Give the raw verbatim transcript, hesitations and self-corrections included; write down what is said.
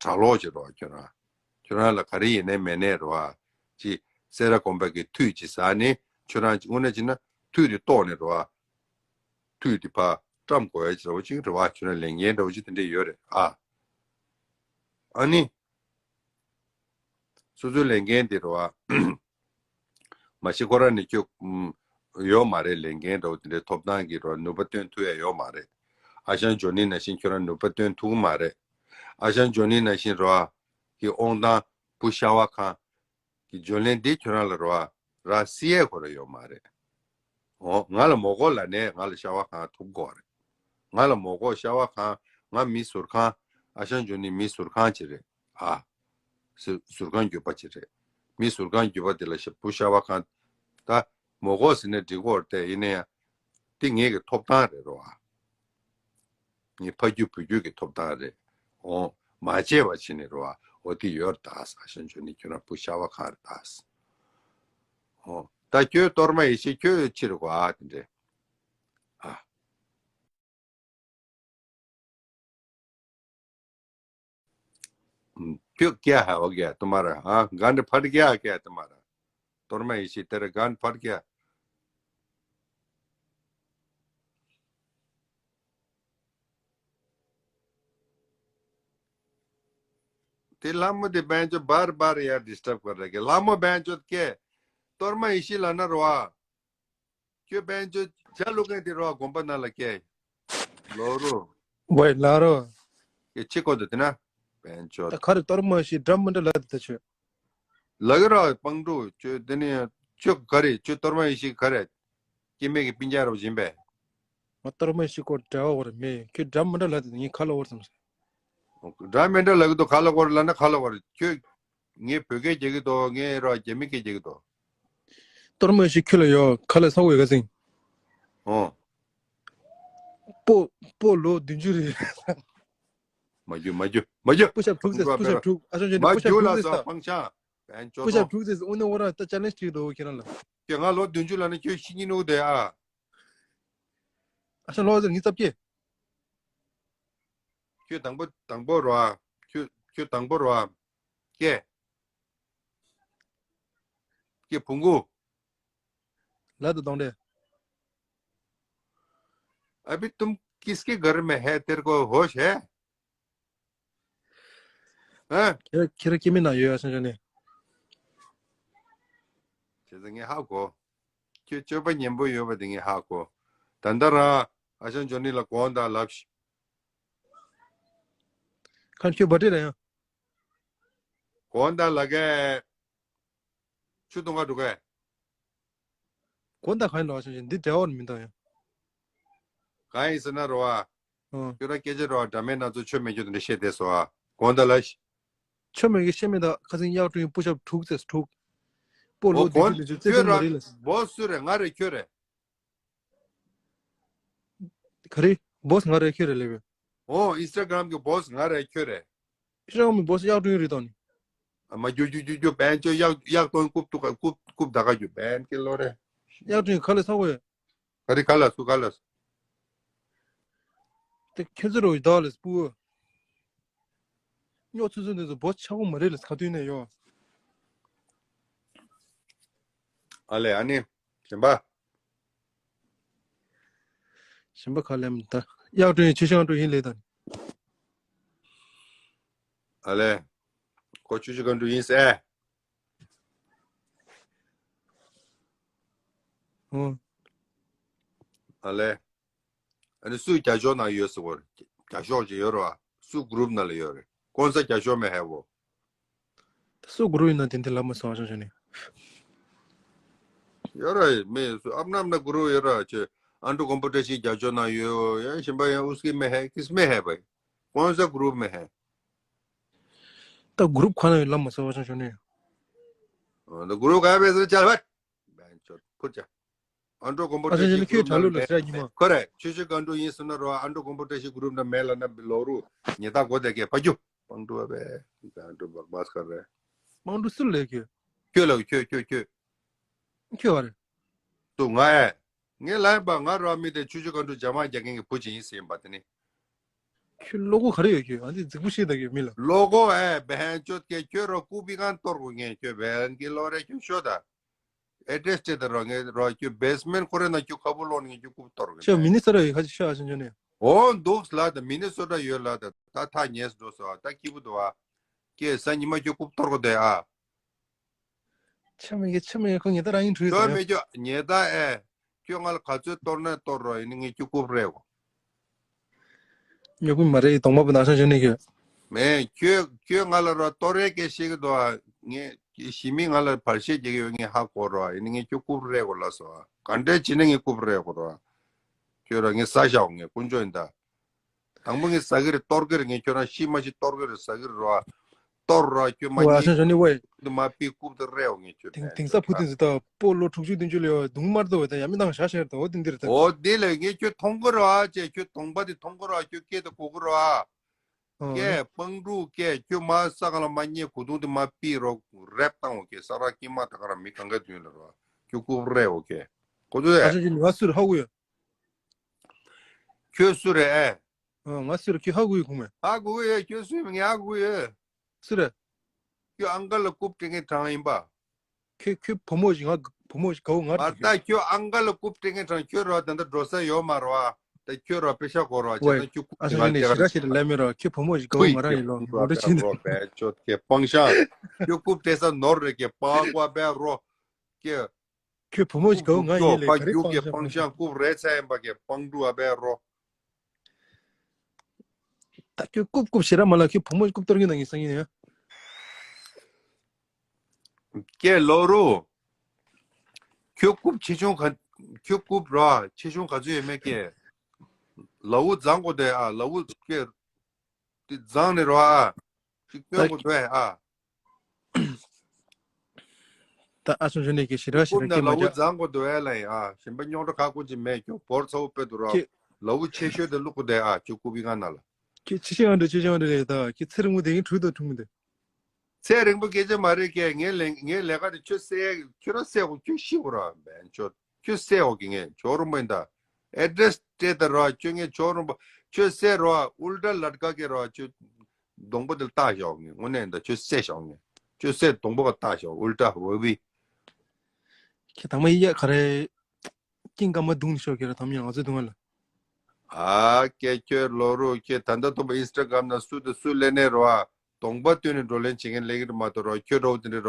གྲྭ་ལོག་ཅིག་རེད་བ། ཁྱོད་རང་ཁྱོད་རང་ལ་ག་རེ་ཡིན་ནའི་མེད་ནའི་རེད་བ། ཅི་སེ་ར་དགོན་པ་གི་མཐུད་ཅིག་ཟ་ནི། ཁྱོད་རང་དངོས་གནས་བྱས་ན་མཐུད་དེ་གཏོགས་ནས་རེད་བ། མཐུད་དེ་ཕར་བཀྲམ་དགོས་ཡ་ཅིག་འདྲ་བོ་ཅིག་རེད་བ། ཁྱོད་རང་ལས་འགན་འདྲ་བོ་ཅིག་དེ་འདྲས་ཡོད་རེད་ཨ། ཨ་ནི། སོ་སོའི་ལས་འགན་དེ་རེད་བ། མ་གཞི་ཁོ་རང་ནས་ཁྱོད་ཡོད་མ་རེད། ལས་འགན་འདྲ་བོ་དེ་འདྲའི་ཐོབ་ཐང་གི་རོ་ནུས་པ་སྟོན་ཐུབ་ཡ་ཡོད་མ་རེད། ཨ་ཞང་ཇོ་ནི་ནང་བཞིན་ཁྱོད་རང་ནུས་པ་སྟོན་ཐུབ་ཀྱི་མ་རེད། ཨ་ཞང་ཇོ་ནི་ནང་བཞིན་རོ་གི་དབང་ཐང་བུ་ཤ་བ་ཁང་གི་འཇོན་ལན་འདི་ཁྱོད་རང་ལ་རོ་ར་སི་ཡས་ཁོ་ར་ཡོད་མ་རེད། འོ་ང་ལ་མོ་གོ་ལ་ནས་ང་ལ་ཤ་བ་ཁང་ཐུབ་དགོས་རེད། ང་ལ་མོ་གོ་ཤ་བ་ཁང་། ང་མི་ཟུར་ཁང་། ཨ་ཞང་ཇོ་ནི་མི་ཟུར་ཁང་ཅིག་རེད་ཨ། ཟུར་ཟུར་ཁང་བརྒྱུད་པ་ཅིག་རེད། མི་ཟུར་ཁང་བརྒྱུད་པ་དེ་ལ་ཤ་བུ་ཤ་བ་ཁང་། ད་མོ་གོ་ཟེར་ནས་འགྲིག་གོ་རེད་དེ། ཡིན་ན་ཡང་དེ་ངེད་ཀྱི་ཐོབ་ཐང་རེད་རོ་ཨ། ངའི་ཕ་རྒྱུད་བུ་རྒྱུད་ཀྱི་ཐོབ་ཐང་རེད། འོ་མ་བརྗེད་པ་བྱས་ནས་རོ་ཨ། འོ་དེ་ཡོད་རེད་ད། ཨ་ཞང་ཇོ་ནི་ཁྱོད་རང་བུ་ཤ་བ་ཁང་རེད་ད། འོ་ད་ཁྱོད་གཏོར་མ་ཡེ་ཤེས་ཁྱོད་ཕྱིར་གོ་ཨ། དེ་འདྲས་ཨ། ཁྱོད་སྐད་ཧ་བ་སྐད་དུ་མ་ར་ཨ། ག་འདྲ་ཕ་རི་སྐད་ཧ་སྐད་དུ་མ་ར། གཏོར་མ་ཡེ་ཤེས་དེ་ར་ག་འདྲ་ཕ་རི་སྐད། དེ་ལྷ་མོ་དེ་དཔལ་འབྱོར་བར་བར་ཡར་ཌི་སི་ཊརབ་ག་རེ་གི། ལྷ་མོ་དཔལ་འབྱོར་སྐད། གཏོར་མ་ཡེ་ཤེས་ལབ་ན་རོ་ཨ། ཁྱོད་དཔལ་འབྱོར་ཇ་བླུག་མཁན་དེ་རོ་ཨ། དགོན་པ་ནང་ལ་སྐད། ལོ་རུ། ཝེ་ལ་རོ། ཁྱོད་ཕྱི་སྐོར་དུ་དེ་ན། དཔལ་འབྱོར། ད་ག་རེ་གཏོར་མ་ཡེ་ཤེས་འདྲ་མི་འདྲ་ལབ་དེ་ད་ཁྱོད། ལབ་ཀྱི་རོ་ཨ། སྤང་ཕྲུག་ཁྱོད་དེ་ནི་ཁྱོད་ག་རེ། ཁྱོད་གཏོར་མ་ཡེ་ཤེས་ག་རེ། སྐྱེ་དམན་གྱི་སྤུན་ཀྱག་རོ་ཡིན་པས། ང་གཏོར་མ་ཡེ་ཤེས་སྐོར་འདྲ་བོ་རེད་མེད། ཁྱོད་འདྲ་མི་འདྲ་ལབ་དེ་ངས་ཁ་ལོ་བོར་ཙམ་ཟེར། འདྲ་མི་འདྲ་ལབ་ཀྱི་འདུག་ཁ་ལོ་བོར་ལབ་ན་ཁ་ལོ་བོར། ཁྱོད་ངས་བོད་སྐད་རྒྱག་གི་འདུག་ངས་རོ་རྒྱ་མི་སྐད་རྒྱག་གི་འདུག་གཏོར་མ་ཡེ་ཤེས་ཁྱོད་ལ་ཡོད་ཁ་ལ་ས་འོས་ག་ཟིན། ཨོ། སྤོ་སྤོ་ལོ་བདུན་ཅུ་རེད། མ་རྒྱུ་མ་རྒྱུ་མ་རྒྱུ། པུ་ཤབ་དྲུག་ཙམ། པུ་ཤབ་དྲུག་ཨ་ཅོ་ཅོ་ནི་པུ་ཤབ་དྲུག་ཙམ་ས། པུ་ཤབ་དྲུག་ཙམ། ཨུ་ནི་འོ་ར་ད་ཅ་ལེན་ཅིག་འདུག་ཁྱེད་རང་ལ། ཁྱོད་ང་ལོ་བདུན་ཅུ་ལ་ནི་ཁྱོད་ཤི་ཉིན་ནུ་དེ་ཨ། ཨ་ཤ་ལོ་ཟེར་ངི་ཙབ་ཀྱེ། ཁྱོད་དང་པོ་དང་པོ་རོ་ཨ། ཁྱོད་ཁྱོད་དང་པོ་རོ་ཨ། ཀྱེ། ཀྱེ་བུང་གུ། ལ་དུ་གཏོང་དེ། अभी तुम किसके घर में है, तेरे को होश है? ཁྱེད་ཁྱེད་རང་སྐྱེ་མི་ན་ཡོད་ཡ་སང་ཆ་ནས། བྱས་ཙང་ངས་ཧ་གོ། ཁྱོད་སྤྱོད་པ་ཉན་པོ་ཡོད་པ་དེ་ངས་ཧ་གོ། ད་ལྟ་རང་ཨ་ཞང་ཇོ་ནི་ལ་དགོངས་དག་ལབ་ཤིག་ཁ་ཁྱོད་བ་ཏྲི་ར་ཡང་། དགོངས་དག་ལ་གས། ཆུ་གཏོང་ག་འགྲོ་གས། དགོངས་དག་གང་ཡིན་ལོ་ཨ་ཞང་ཇོ་ནི་འདི་འབྲེལ་བ་མི་འདུག་ཡང་། གང་ཡིན་ཟེར་ན་རོ་ཨ། ཨོ། ཁྱོད་རང་སྐད་ཆ་རོ་ཨ། འདྲ་མེད་སྣ་ཚོགས་ཆོ་མེད་ཁྱོད་དེ་འདྲ་བཤད་དེ་སོ་ཨ། དགོངས་དག་ལ། ཆོ་མེད་ཀྱི་བཤད་མེད་ད་ཁ་སང་གཡག་ཀྲུང་པུ་ཤབ་དྲུག་ཙེས་དྲུག་པོ་ལོ་དེ་ཁྱོད་ལ་ཅུ་ཙེས་ཁྱོད་མ་རེད་ལ། རང་བོ་སུ་རེད། ང་རེད་ཁྱོད་རེད། ག་རེ། བོ་སི་ང་རེད་ཁྱོད་རེད་ལེ་བས། ཨོ་ཨིན་སི་ཊ་གྷ་རམ་གི་བོ་སི་ང་རེད་ཁྱོད་རེད། ཨིན་སི་ཊ་གྷ་རམ་གི་བོ་སི་གཡག་ཀྲུང་རེད་དོ་ནི། ཨ་མ་རྒྱུ་རྒྱུ་རྒྱུ་རྒྱུ་པན་ཅོ་གཡག་གཡག་གཏོང་རྐུབ་ཏུ་རྐུབ་རྐུབ་ད་ག་རྒྱུ་པན་ཀི་ལོ་རེད། གཡག་ཀྲུང་ག་ལ་ས་གོ་ཡོད། ག་རེ་ག་ལ་སུ་ག་ལ་སུ། དེ་ཁྱེད་ཚོ་རོ་ཡི་ད་ལ་སྤུ། སྨྱོ་ཚུལ་ཚུལ་འདི་ཚོ་བོ་ཆག་གོ་མ་རེད་ལ་ཁ་ཐུན་ནས་ཡོ། ཨ་ལེ་ཨ་ནི། གཞན་པ། གཞན་པ་ག་ལེམ་ད། གཡག་ཀྲུང་ཡིན་ཆུ་ཤང་ཀྲུང་ཡིན་ལེ་ད། ཨ་ལེ། ཁོ་ཆུ་ཤང་ཀྲུང་ཡིན་ཟེར། ཨོ། ཨ་ལེ། ཨ་ནི་སུ་རྒྱ་ཤོག་ནང་ཡོད་ཟེར་བ། རྒྱ་ཤོག་ཅིག་ཡོད་རེད་བ། སུ་གུ་རུབ་ནང་ལ་ཡོད་རེད། ཀོན་ས་རྒྱ་ཤོག་མེད་ཧེ་བོ། སུ་གུ་རུབ་ཡིན་ན་དེ་འདི་ལབ་མ་སོང་ཨ་ཤང་ཤང་ནི། ཡོད་རེད་མེད་སུ་ཨབ་ནམ་ན་གུ་རུབ་ཡོད་རེད་ཅེ། ཨན་ཌོ་གོམ་པུ་ཊར་ཤིག་རྒྱ་ཤོག་ནང་ཡོད་ཡ་ཞིམ་པ་ཡང་ཨུ་སྐི་མེད་ཧེ་ཀིས་མེད་ཧེ་བ། ཀོན་ས་གུ་རུབ་མེད་ཧེ། ད་གུ་རུབ་ཁ་ན་ཡོད་ལབ་མ་སོང་ཨ་ཤང་ཤང་ནི། ཨ་ད་གུ་རུབ་ག་བས་ཟེར་ཅལ་བ། བན་ཆོད་ཕུར་ཅག་ཨན་ཌོ་གོམ་པུ་ཊར་ཨ་ཤང་ཤང་ནི་ཁྱོད་གྲྭ་ལུགས་ལ་ཟེར་ཉི་མ། ཁོ་རེད། ཆུ་ཤུ་གང་འགྲོ་ཡིན་སུ་ན་རོ་ཨན་ཌོ་གོམ་པུ་ཊར་ཤིག་གུ་རུབ་ན་མེད་ལ་ན་ལོ་རུ་ཉེ་ད་གོ་དེ་གས་ཕ་རྒྱུ། སྤང་ཀྲུ་བ་བས་ཨན་ཌོ་བག་མ་སྐར་རེད། སྤང་ཀྲུ་སུ་ལས་ཁྱོད། ཁྱོད་ལ་ཁྱོད་ཁྱོད་ཁྱོད། ཁྱོད་བ་རེད། ཏུ་ང་ཨེ། ངས་ལན་པ་ང་རོ་མི་དེ་ཆུ་ཤུ་གང་འགྲོ་ཇ་མ་རྒྱག་མཁན་གྱི་བུ་ཅིག་ཡིན་ཟེར་ཡིན་པ་དེ་ནི། ཁྱོད་བློ་ཁོག་ག་རེ་ཡོད་ཁྱོད། ཨ་འདི་རྫིག་པོ་ཤེས་ད་ཁྱོད་མི་ལ། བློ་ཁོག་ཨེ་བན་ཅོད་ཀྱེ་ཁྱོད་རོ་ཀུ་པི་གང་གཏོར་གོ་ངས་ཁྱོད་བན་གི་ལོ་རེ་ཁྱོད་ཤོད་ད། ཨེ་ཌི་རེ་སི་སྤྲད་ད་རོ་ངས་རོ་ཁྱོད་བེ་སི་མེན་ཁོ་རེ་ན་ཁྱོད་ཁ་བུ་ལོན་ངས་ཁྱོད་ཀུབ་གཏོར་གོ་ཁྱོད་མི་ནི་ས་ར་ཡོད་ཁ་ཅིག་ཤ་ཨ་ཤ་འཇོ་ནས། འོ་འདུག་ལ་ད་མི་ནི་སོ་ཊ་ཡོད་ལ་ད་ད་ཐག་ཉེས་འགྲོ་སོ་ད་སྐྱིད་པོ་འདུག་ཨ། ཀྱེ་ས་ཉི་མ་ཁྱོད་ཀུབ་གཏོར་གོ་དེ་ཨ། ཆ་མེད་གི་ཆ་མེད་གི་ཁོ་ངེད་ད་རང་ཡིན་འགྲུལ་ཁྱོད་ད་མེད་ཁྱོད་ཉེ་ད་ཨེ། ཁྱོད་ང་ལ་ག་ཚོད་གཏོར་ན་གཏོར་རོགས་ཡིན་ངས་ཁྱོད་རྐུབ་རེད་གོ། ཉོ་གི་མ་རེད་གདོང་པ་པོ་ནང་སང་བྱོན་ནས་ཁྱོད། མེད་ཁྱོད་ཁྱོད་ང་ལ་རོགས་གཏོར་རེ་སྐད་བཤད་གི་འདུག་ཨ། ངས་ཞི་མི་ང་ལ་བར་ཆད་རྒྱག་གི་ཡོད་ངས་ཧ་གོ་རོགས་ཡིན་ངས་ཁྱོད་རྐུབ་རེད་གོ་ལ་སོ་ཨ། ག་འདྲས་བྱས་ནས་ངས་རྐུབ་རེད་གོ་རོགས། ཁྱོད་ར་ངས་ས་བཞག་ངས་དཀོན་མཆོག་ཡིན་ད། དང་པོ་ངས་ཟ་གི་རེད་གཏོར་གི་རེད་ངས་ཁྱོད་རང་ཤི་མ་ཤི་གཏོར་གི་རེད་ཟ་གི་རེད་རོ། གཏོར་རོ་ཁྱོད་མ་ཝེ་ཨ་ཉེས་ཤང་ཞོ་ནི་ཝེ། དུ་མ་པི་རྐུབ་དུ་རེད་འོ་ངས་ཁྱོད་དེང་ནས་དེང་ས་ཕུ་ཏིན་ཟི་ད་སྤོ་ལོ་དྲུག་ཅུ་བདུན་ཅུ་ལས་ཡོད་དུང་དམར་དུ་ཝེ་ད་ཡ་མི་དང་ཤ་ཤེར་དུ་འོ་དེ་འདིར་ད། འོ་དེ་ལས་ངས་ཁྱོད་མཐོང་གི་རོ་ཨ་ཅེ་ཁྱོད་གདོང་པ་དེ་མཐོང་གི་རོ་ཨ་ཁྱོད་སྐད་དུ་གོ་གི་རོ་ཨ། ཨོ་ཀྱེ་སྤང་ཕྲུག་ཀྱེ་ཁྱོད་མ་ས་ག་ལ་མ་ཉེས་གོ་དུང་དུ་མ་པི་རོ་རེབ་བཏང་འོ་ཀྱེ་ས་ར་ཀྱེ་མ་ད་ག་ར་མི་གང་ག་དུས་ལ་རོ་ཨ་ཁྱོད་རྐུབ་རེད་འོ་ཀྱེ་གོ་དུས་ཨ་ཨེ། ཤང་ཞོ་ནི་ང་སུ་ར་ཧ་གོ་ཡོད། ཁྱོད་སུ་རེད་ཨེ། ཨ་ང་སུ་ར་ཁྱོད་ཧ་གོ་ཡོད་ཁུངས་མེད། ཧ་གོ་ཡོད་ཁྱོད་སུ་ཡིན་ངས་ཧ་གོ་ཡོད། སུ་རེད། ཁྱོད་ཨང་ཀ་ལ་རྐུབ་སྤྲད་མཁན་གྲངས་ཡིན་པ། ཁྱོད་ཁྱོད་བུ་མོ་ཞིག་ང་བུ་མོ་ཞིག་གའུ་ང་མ་རེད་ད་ཁྱོད་ཨང་ཀ་ལ་རྐུབ་སྤྲད་མཁན་གྲངས་ཁྱོད་རོ་ད་ལྟ་འགྲོ་ས་ཡོད་མ་རོ་ཨ། ད་ཁྱོད་རོ་པེ་ཤ་གོ་རོ་ཨ་བྱས་ཝེ། ན་ཁྱོད་རྐུབ་ཨ་ཤ་ང་ཞོ་ནི་སྟེར་ཤི་ར་ཤི་ར་ལ་མེ་རོ་ཁྱོད་བུ་མོ་ཞིག་གའུ་ང་རང་ཡིན་ལོ་ངོ་འདྲ་ཕྱིན་ཏེ། རོ་པེ་ཅོད་ཀྱེ་སྤང་ཤང་། ཁྱོད་རྐུབ་སྤྲད་ས་ནོར་རེད་ཀྱེ་པ་ཀ་བ་པེ་རོ། ཀྱེ། ཁྱོད་བུ་མོ་ཞིག་གའུ་ང་ཡིན་ལེ་ག་རེ་སྤང་ཤང་སྤང་ཤང་རྐུབ་རེད་ཚ་ཡིན་པ་ཀྱེ་སྤང་ཕྲུག་ཨ་པེ་རོ། ད་ཁྱོད་རྐུབ་རྐུབ་ཞེ་དྲག་མ་ལ་ཁྱོད་བུ་མོ་རྐུབ་གཏོར་གྱི་ན་ངས་སང་ཉིན་ཡ། ཀྱེ་ལོ་རུ། ཁྱོད་རྐུབ་ཆེ་ཆུང་ག་ཁྱོད་རྐུབ་ར་ཆེ་ཆུང་ག་ཚོད་ཡོད་མེད་ཀྱེ། ལ་འུ་རྫང་གོ་དེ་ཨ་ལ་འུ་ཀྱེ། དེ་རྫང་ནས་རོ་ཨ། ཅིག་སྟོན་གོ་དོ་ཨ། ད་ཨ་སུན་ཞོ་ནི་ཀྱེ་ཞེ་དྲག་ཞེ་རྐུབ་དྲག་ན་ཀྱེ་ལ་མ་འུ་ཇག་རྫང་གོ་དོ་ཨ་ལ་ཡིན་ཨ་ཞིམ་པ་རྙོག་དྲ་ག་ཀུན་གྱི་མེད་ཁྱོད་བོར་ཚ་བོ་དཔེ་དུ་རོ། ཀྱེ། ལ་འུ་ཆེ་ཤོས་དེ་བླུག་གོ་དེ་ཨ་ཁྱོད་རྐུབ་པའི་ང་ན་ལ། ཁྱེད་ཆེ་ཆེ་ཨང་འདྲ་ཆེ་ཆེ་ཨང་འདྲ་ལས་ད་ཁྱེད་ཚེ་རིང་པོ་དེ་གིན་ཁྲུས་དང་ཁྲུས་མི་འདུག་ཚེ་རིང་པོ་སྐད་ཆ་མ་རེད་ཀྱེ། ངའི་ལས་ངའི་ལས་ཀ་དེ་ཁྱོད་བསད་ཁྱོད་ར་བསད་གོ་ཁྱོད་ཤི་གོ་ར་བན་ཁྱོད་ཁྱོད་བསད་འོ་གི་ངས་ཇོ་རུམ་པ་ཡིན་ད། ཨེ་ཌི་རེ་སི་སྤྲད་ད་རོ་ཁྱོད་ངས་ཇོ་རུམ་པ་ཁྱོད་བསད་རོ་ཨུལ་ཊ་ལ་ཀ་གི་རོ་ཁྱོད་གདོང་པ་དེ་ལ་བཏགས་ཤོག་ངས་དངོས་གནས་ཡིན་ད་ཁྱོད་བསད་ཤོག་ངས་ཁྱོད་བསད་གདོང་པ་ག་བཏགས་ཤོག་ཨུལ་ཊ་ཝ་བི། ཁྱེད་དང་མ་ཡི་ཡ་ག་རེ། ཀིང་ཀ་མ་རྡུང་ནི་ཤོག་ཁྱེད་ར་དམ་ཡང་ང་ཚོའི་དུང་བ་ལ། ཨ་ཀྱེ་ཁྱོད་ལོ་རུ་ཁྱེད་ད་ལྟ་ཐོན་པ་ཨིན་སི་ཊ་གྷ་རམ་ན་སུ་དང་སུ་ལེན་ནས་རོ་ཨ། གདོང་པ་སྟོན་ནས་བགྲོ་གླེང་བྱེད་མཁན་ལེགས་རེད་མ་གཏོགས་རོ་ཁྱོད་འདྲ་བོ་དེ་འདྲ་རོ།